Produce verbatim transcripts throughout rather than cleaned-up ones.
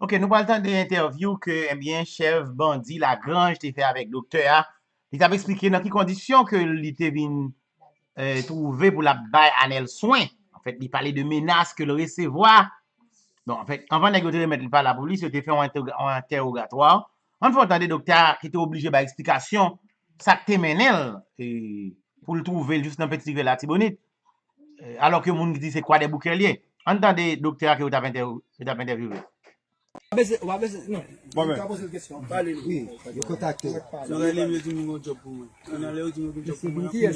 Ok, nou pral tande entèvyou ke, ebyen, chèf bandi Lagrange te fè avèk doktè a. Li t ap eksplike nan ki kondisyon ke li te vin eh, twouve pou l ap bay Anèl swen. Anfèt, li pale de menas ke l resevwa. Bon, anfèt, anvan nèg yo te remèt li pa lapolis, yo te fè yon entèwoga- yon entèwogatwa. Ann fè w tande doktè a ki te oblije bay eksplikasyon sa k te mennen l eh, pou l twouve l jis nan Peti Rivyè Latibonit. Eh, alò ke moun ki di se Kwadèboukè l ye. Ann tande doktè a ke yo t ap entèw- yo t ap entèvyouve. Ou pa bezwen, ou pa bezwen, non. Ou ka poze l kesyon. Pale nou. Wi, yo kontakte w. Yo rele m, yo di m yon djòb pou mwen. Kounye a lè yo di m yon djòb pou mwen, kounye a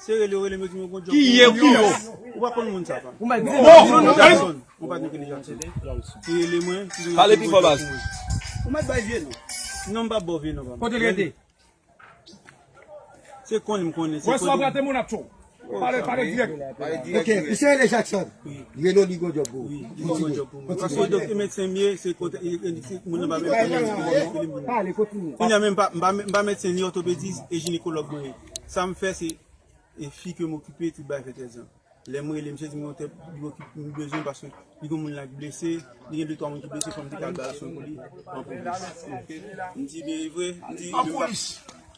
se rele yo rele m, yo di m yon djòb pou mwen. Ki ye, ki yo? Ou pa konn moun sa pa. Ou mèt di non, non, non, Jackson. Ou pa di Jackson. Ki rele mwen, ki di m yon djòb pou mwen. Pale pi fò baz. Ou mèt bay vye non. Non, m pa ba w vye non pa. Kote l rete? Se konnen m konnen. Wè sa w prate moun ap tchou. Pale, pale dirèk. Ok, misye rele Jackson. Rele w li gon djòb pou ou. Wi, li gon djòb pou mwen. Paske doktè medsen m ye, se kote, e, e, se moun nan pa menm konnen. Pale, kontinye. Kounye a menm, m pa, m pa, m pa medsen ni òtopedis e jinekològ mwen ye. Sa m fè, se e fi ke m okipe, tout bagay fè trèz an. Lè m rele misye, di m yon tèl, li okipe, m bezwen paske li gen moun la k blese, li gen de twa moun ki blese, fò m te ka al bay swen pou li an polis. M di, byen, e vre? M di, an polis?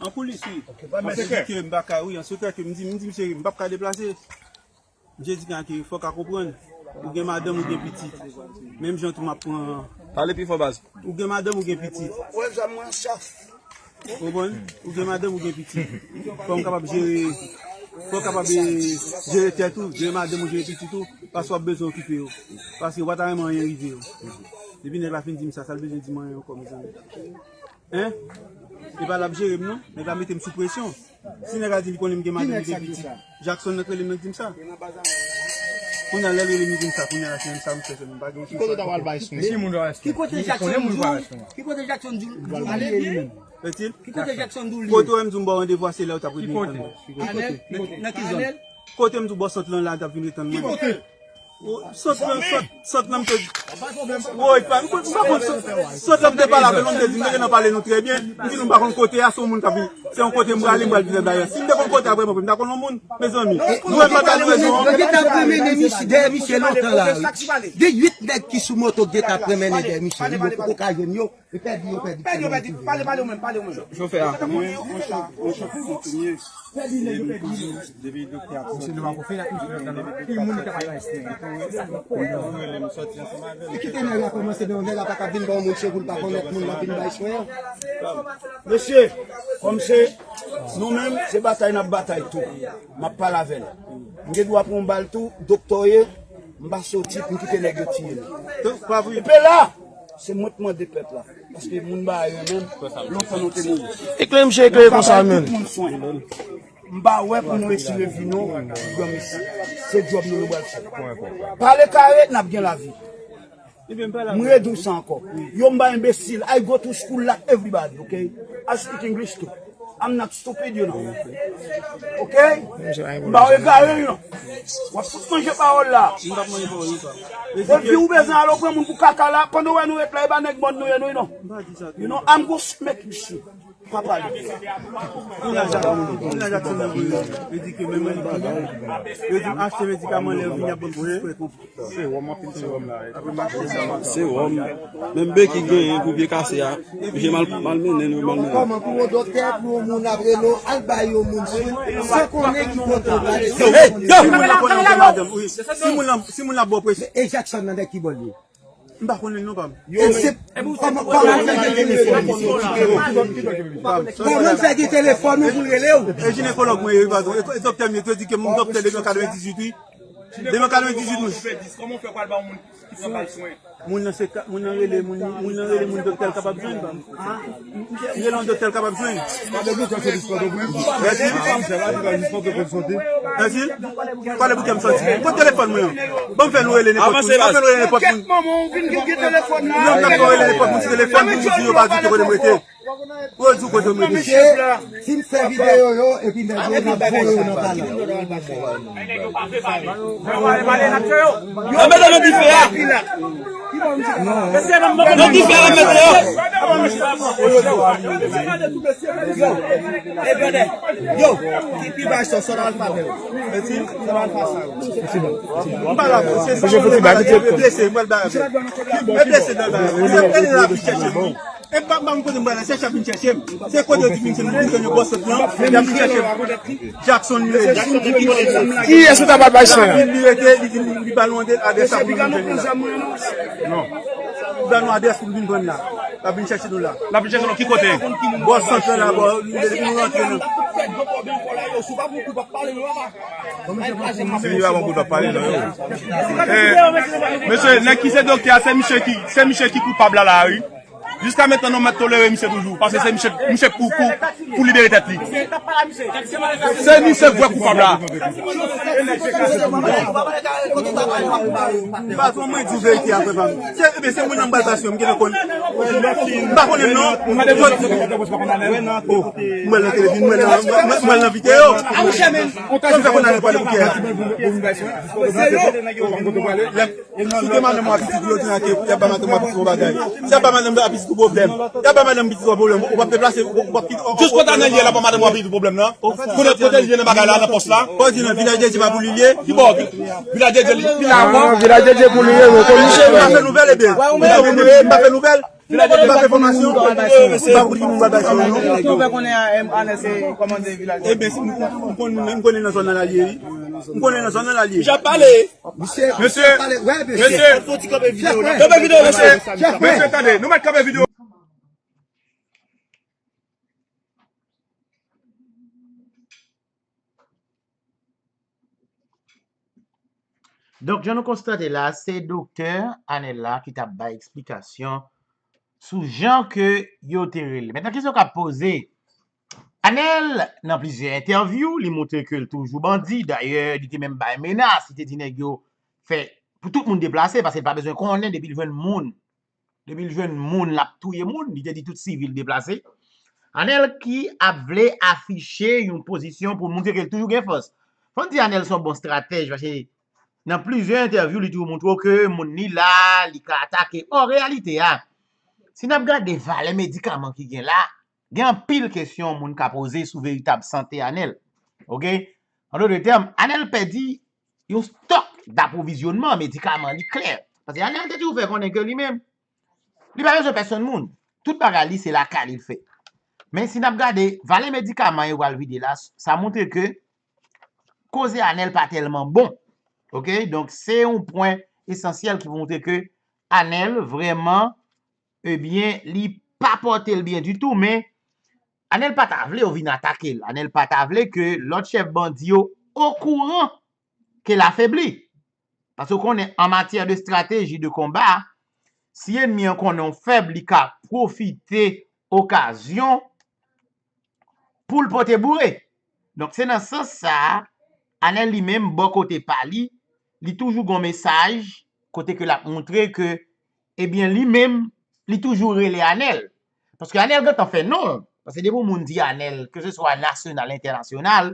An polis, wi. Paske m di ke m pa ka, wi, an sekrè ke m di, m di, misye, m p ap ka deplase. Misye di ke fò w ka konprann, ou gen madanm, ou gen pitit. Menm jan tou m ap pran. Pale pi fò baz. Ou gen madanm, ou gen pitit. Wè zam mwen chaf. Ou konprann? Ou gen madanm, ou gen pitit. Fò w kapab jere, fò w kapab eh, jere tèt ou, jere madanm ou, jere pitit ou, paske w ap bezwen okipe yo. Paske w pa ta renmen anyen rive yo. Depi nèg la fin di m sa, sa l bezwen di m anyen ankò, mezanmi? Hein? E pa l ap jere m non. Nèg la mete m sou presyon. Si nèg la di li konnen m gen madanm, m gen pitit. Jackson nan k rele m nan k di m sa. Kounye a lè l rele m li di m sa, kounye a la se menm sa m fè sèlman, m pa gen okenn chwa. Ki kote w ta pral bay swen? Ki moun w ta pral swen? Ki kote Jackson di w? Ki kote Jackson di w? Ale byen. Ki kote Jackson di w li ye? Kote w wè m di w m ba w randevou a se lè w t ap rele m. Anèl? Nan ki zòn? Kote m di w bò sant lan la t ap vin retann mwen. Ki kote? Sant lan, sant, sant lan m te di. Woy, pa, m pa konn sant, sant lan m te pale avè l, m te di, m te gentan pale nou trè byen. M di nou m pa konn kote a, se yon moun k ap vin. Se yon kote m prale, m pral vin dayè. Si m te konn kote a vrèman, m ta konn yon moun, mezanmi. Nou wè m pa ta nou rezon. Yo gentan ap mennen misye, dèyè misye lontan la, wi. Gen uit nèg ki sou moto k gentan ap mennen dèyè misye. Li yo poko ka jwenn yo. Yo pèdi, yo pèdi. Pèdi, yo pèdi. Pale, pale ou menm, pale ou menm. Chofè a. Mwen, mwen chofè, mwen chofè. Depi doktè ap soti. Ki moun ki t ap al bay swen? Ki te nèg la kòmanse nan nèg la pa ka vin ba yon moun se pou l pa konèt moun la vin bay swen an. Mesye, kòm se nou menm, se batay n ap batay tou. M ap pale avè l. M gen dwa pran yon bal tou, doktè w ye, m pa soti pou m kite nèg yo tiye m. Epi la, se mwen k mande pèp la. Paske moun ba yo menm, lontan nou te mouri. Eklere misye, eklere konsa menm. Tout moun swen. M pa wè pou nou retire vi nou, granmesi. Se djòb nou nou pral fè. Pale kare, n ap gen lavi. M redi w sa ankò. Yo m ba enbesil. I go to school like everybody, ok? I speak English too. I'm not stupid, you know. Ok? M pa w egare, you know. W ap fout manje pawòl la. Epi ou bezwen al pran moun pou kaka la, pandan w wè nou ret la, e pa nèg mòn nou ye, nou, you know. You know, I'm go smack you shit. Pa pale. Moun nan Jackson, moun nan Jackson nan voye yo di ke menm moun ki yo di achte medikaman lè yo vini ap ban m ti frè konpli. Sewòm, anpil sewòm la. Sewòm. Menm beki genyen pou pye kase a. Misye mal, mal mennen, nou mal mennen. Kòman pou yon doktè, pou yon moun ap rele w, al bay yon moun swen, san konnen ki kote w prale? Si moun nan konnen w gen madanm, wi. Si moun nan, si moun nan bò presyon. E Jackson nan dèyè ki bò l ye? M pa konnen l non pa m. E se kòman, kòman l fè gen telefòn? Kòman l fè gen telefòn ou pou l rele w? E jinekològ mwen ye, wi, padon. E, e doktè m ye, te di ke m doktè depi an katrevendizuit, wi. Depi an katrevendizuit, wi. Kòman w fè pral ba yon moun ki pran kay swen? Moun nan se ka, moun nan rele, moun, moun nan rele moun doktè l kapab jwenn, pa m. Rele yon doktè l kapab jwenn. Pale pou kèm soti. Pale pou kèm soti. Kot telefòn mwen an? Ban m fè nou rele nenpòt moun. Ban m fè nou rele nenpòt moun. Kèt manman, ou vin gen telefòn la. Non, m t ap fè rele nenpòt moun sou telefòn pou m di yo pa di kote m rete. Pwodui kote w mete chèf la. Si m fè videyo yo, epi nèg yo n ap voye yo nan palè. Nan mennen nan dife a. Nan dife a, nan mennen yo. Yo, yo, ki, ki bagay sa, sòt alfa fè yo. Mwen pa la, se, se, se, blese, mwen ba, mwen blese nan bagay. Mwen ap tande la, vin chèche m. E pa, pa m kote m pral la, chèche ap vin chèche m. Se kote yo di vin chèche m, vin chèche m, bòs sòt lan, y ap vin chèche m. Jackson li rele. Kiyès ou ta pral bay swen an? Li rete, li di, li ba nou adrès la pou nou vin la. Non. Li ba nou adrès pou nou vin pran la. L ap vin chèche nou la. L ap vin chèche nou ki kote? Bò sant lan la, bò, li, li, nou rantre nan. Mesye, yo a bon bout ap pale, non, yo. Eh, mesye, nèg ki se doktè a, se misye ki, se misye ki koupab la, la, wi. Jiska mentnan, nou mèt tolere misye toujou, paske se misye, misye pou, pou, pou libere tèt li. Se misye vrè koupab la. Patwon, mwen di w verite a, frè pa m. Se, ebyen, se moun nan m pral pase, m gentan konn. M pa konnen non. Oh, m wè l nan televizyon, m wè l nan, m wè l nan videyo. Kòm sa konn ale pale pou kè a. Lè, si w te madanm w a pitit, yo di nan ke y ap ba madanm w a pitit yon bagay. Y ap ba madanm w a pitit yon pwoblèm. Y ap ba madanm pitit yon pwoblèm. Ou p ap deplase, ou p ap kite. Jis kote Anèl ye la, ba madanm w a pitit pwoblèm nan. Kote, kote l ye nan bagay la, nan pòs la? Kò di nan Vilaj de Dye pa pou li l ye? Ki bò? Vilaj de Dye li, li la ankò? Vilaj de Dye pou li ye, non. Misye pa fè nouvèl, ebyen. Vilaj de Dye, pa fè nouvèl. Vilaj de Dye pa fè fòmasyon. Pa pou ki moun pa bay sou non. Ki ouvè konnen a, em, Anèl se kòmande Vilaj de Dye. Ebyen, si m, m, m konnen, m konnen nan zòn nan l ye, wi. M konnen nan zòn nan l ye. Misye ap pale. Mesye, mesye, kanpe videyo, mesye. Mesye, tande, nou mèt kanpe videyo. Donk, jan nou konstate la, se doktè Anèl la ki t ap bay eksplikasyon sou jan ke yo te rele. Mentnan, kesyon k ap poze, Anèl, nan plizyè entèvyou, li montre ke l toujou bandi. Dayè, li te menm bay menas, li te di nèg yo fè pou tout moun deplase, paske l pa bezwen konnen depi l jwenn moun. Depi l jwenn moun, l ap touye moun. Li te di tout sivil deplase. Anèl ki ap vle afiche yon pozisyon pou l montre ke l toujou gen fòs. Fò n di Anèl se yon bon estratèj, paske nan plizyè entèvyou, li toujou montre w ke moun li la, li ka atake. An reyalite a, si n ap gade valè medikaman ki gen la, gen anpil kesyon moun ka poze sou veritab sante Anèl. Oke? An dòt tèm, Anèl pèdi yon stòk dapwovizyonnman medikaman li klè. Paske Anèl te toujou fè konnen ke li menm, li pa bezwen pèsonn moun. Tout bagay li, se lakay li l fè. Men si n ap gade, valè medikaman yo pral vide la, sa montre ke koze Anèl pa tèlman bon. Oke? Donk, se yon pwen esansyèl ki montre ke Anèl vrèman, ebyen, li pa pòte l byen ditou, men Anèl pa ta vle yo vin atake l. Anèl pa ta vle ke lòt chèf bandi yo okouran ke l afebli. Paske w konnen, an matyè de estrateji de konba, si ènmi an konnen w fèb, li ka pwofite okazyon pou l pote boure. Donk, se nan sans sa a, Anèl li menm, bò kote pa li, li toujou gon mesaj kote ke l ap montre ke, ebyen, li menm, li toujou rele Anèl. Paske Anèl gentan fè non l. Paske depi yon moun di Anèl, keseswa nasyonal, entènasyonal,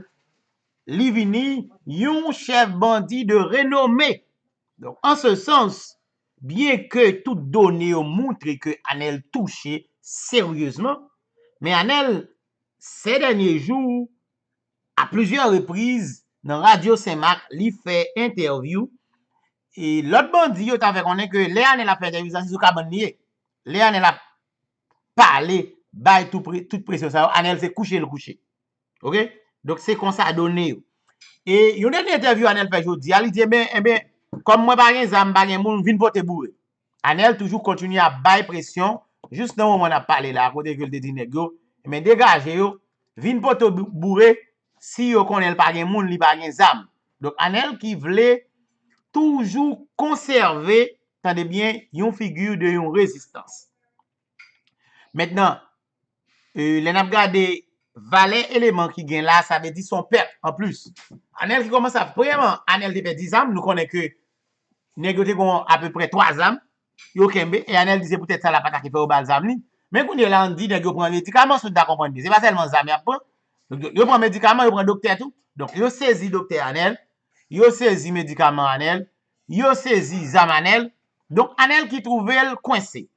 li vini yon chèf bandi de renome. Donk, an se sans, byen ke tout done yo montre ke Anèl touche seryezman, men Anèl, sè dènye jou, a plizyè repriz, nan Radyo Senmak, li fè entèvyou, e lòt bandi yo ta fè konnen ke lè Anèl ap fè entèvyou sa, se sou kabann li ye. Lè Anèl ap pale, bay tou pre-, tout presyon sa yo, Anèl se kouche l kouche. Oke? Donk, se konsa done yo. E yon dènye entèvyou Anèl fè jodi a, li di, enben, enben, kòm mwen pa gen zam, m pa gen moun, vin pote boure. Anèl toujou kontinye ap bay presyon, jis nan moman n ap pale la, kote ke l te di nèg yo, enben, degaje yo, vin pote bou-, boure, si yo konnen l pa gen moun, li pa gen zam. Donk, Anèl ki vle toujou konsève, tande byen, yon figi de yon rezistans. Mentnan, e, lè n ap gade valè eleman ki gen la, sa vle di se yon pèt anplis. Anèl ki kòmanse ap, premyèman, Anèl te pèdi zam, nou konnen ke nèg yo te gon apeprè twa zam, yo kenbe, e Anèl di se poutèt sa l ap atake fè yo ba l zam li. Men kounye la, ann di nèg yo pran medikaman, si w ta konprann byen. Se pa sèlman zam y ap pran. Donk, yo pran medikaman, yo pran doktè tou. Donk, yo sezi doktè Anèl, yo sezi medikaman Anèl, yo sezi zam Anèl. Donk, Anèl ki twouve l kwense.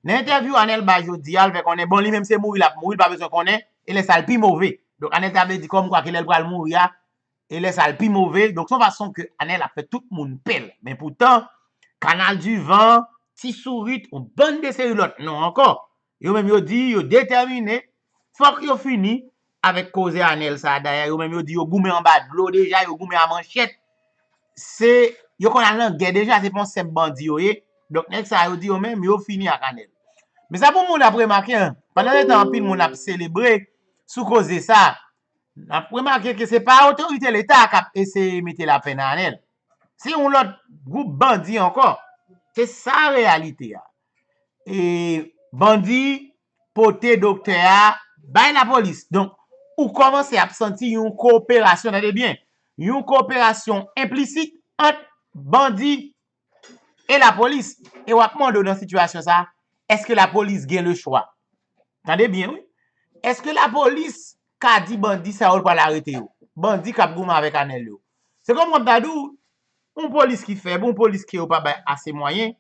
Nan entèvyou Anèl bay jodi a, l fè konnen, bon, li menm se mouri l ap mouri, l pa bezwen konnen, e lè sa l pi move. Donk, Anèl ta vle di kòmkwa ke lè l pral mouri a, e lè sa l pi move. Donk, se yon fason ke Anèl ap fè tout moun pè l. Men poutan, Kanal Divan, Ti Sourit, yon bann de seri lòt non ankò, yo menm yo di yo detèmine, fòk yo fini avèk koze Anèl sa a. Dayè, yo menm yo di yo goumen anba dlo deja, yo goumen a manchèt. Se, yo konn al nan gè deja, se pa yon senp bandi yo ye. Donk, nèg sa yo di yo menm, yo fini ak Anèl. Men sa pou moun ap remake, en, pandan letan anpil moun ap selebre sou koze sa, n ap remake ke se pa otorite Leta k ap eseye mete lapè nan Anèl. Se yon lòt gwoup bandi ankò. Se sa reyalite a. E bandi pote doktè a bay lapolis. Donk, ou kòmanse ap santi yon koperasyon, tande byen, yon koperasyon enplisit ant bandi e lapolis. E w ap mande w nan sitiyasyon sa a, èske lapolis gen lechwa? Tande byen, wi. Èske lapolis ka di bandi sa yo l pral arete yo? Bandi k ap goumen avèk Anèl yo. Se kòm w ap ta di w, yon polis ki fèb, yon polis ke yo pa bay ase mwayen.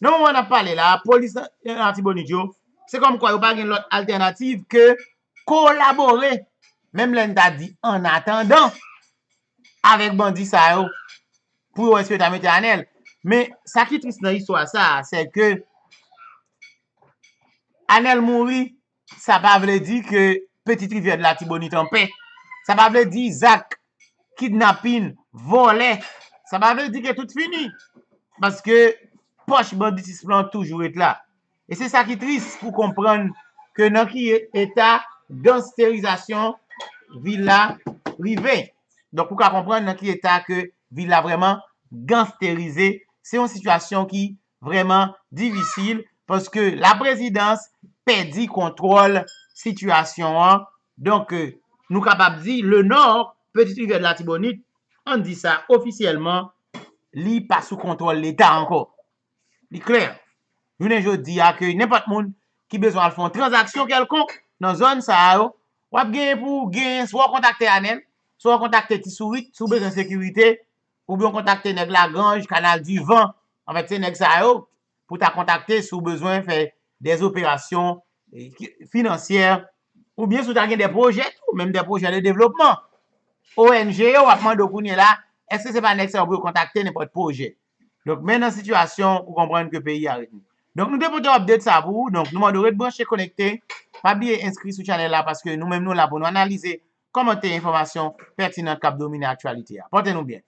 Nan moman n ap pale la, polis nan, nan Latibonit yo, se kòmkwa yo pa gen lòt altènativ ke kolabore, menm lè n ta di annatandan, avèk bandi sa yo, pou yo wè si yo ta mete Anèl. Men, sa ki tris nan istwa sa a, se ke Anèl mouri, sa pa vle di ke Petite Rivière de Latibonite an pè. Sa pa vle di zak kidnapin, vòlè, sa pa vle di ke tout fini. Paske pòch banditis lan toujou ret la. E se sa ki tris pou konprann ke nan ki eta gansterizasyon vil la rive. Donk, ou ka konprann nan ki eta ke vil la vrèman gansterize. Se yon sitiyasyon ki vrèman difisil, paske laprezidans pèdi kontwòl sitiyasyon an. Donk, nou kapab di, Lenò, Petite Rivière de Latibonite, ann di sa ofisyèlman, li pa sou kontwòl Leta ankò. Li klè. Jounen jodi a, ke nenpòt moun ki bezwen al fè yon tranzaksyon kèlkonk nan zòn sa a yo, w ap genyen pou w genyen, swa w kontakte Anèl, swa w kontakte Ti Sourit, si w bezwen sekirite, oubyen w kontakte nèg Lagranj, Kanal Divan. Anfèt, se nèg sa yo pou w ta kontakte si w bezwen fè dè operasyon, eh, ki, finansyè, oubyen si w ta gen dè pwojè tou, menm dè pwojè de devlopman. O N G yo, w ap mande w kounye la, èske se pa nèg sa yo pou yo kontakte nenpòt pwojè? Donk, men nan sitiyasyon ou konprann ke peyi a ret. Donk, nou te pote update sa pou ou. Donk, nou mande w ret branche, konekte. Pa bliye enskri sou chanèl la paske nou menm nou la pou nou analize, kòmante enfòmasyon pètinan k ap domine aktyalite a. Pòte nou byen.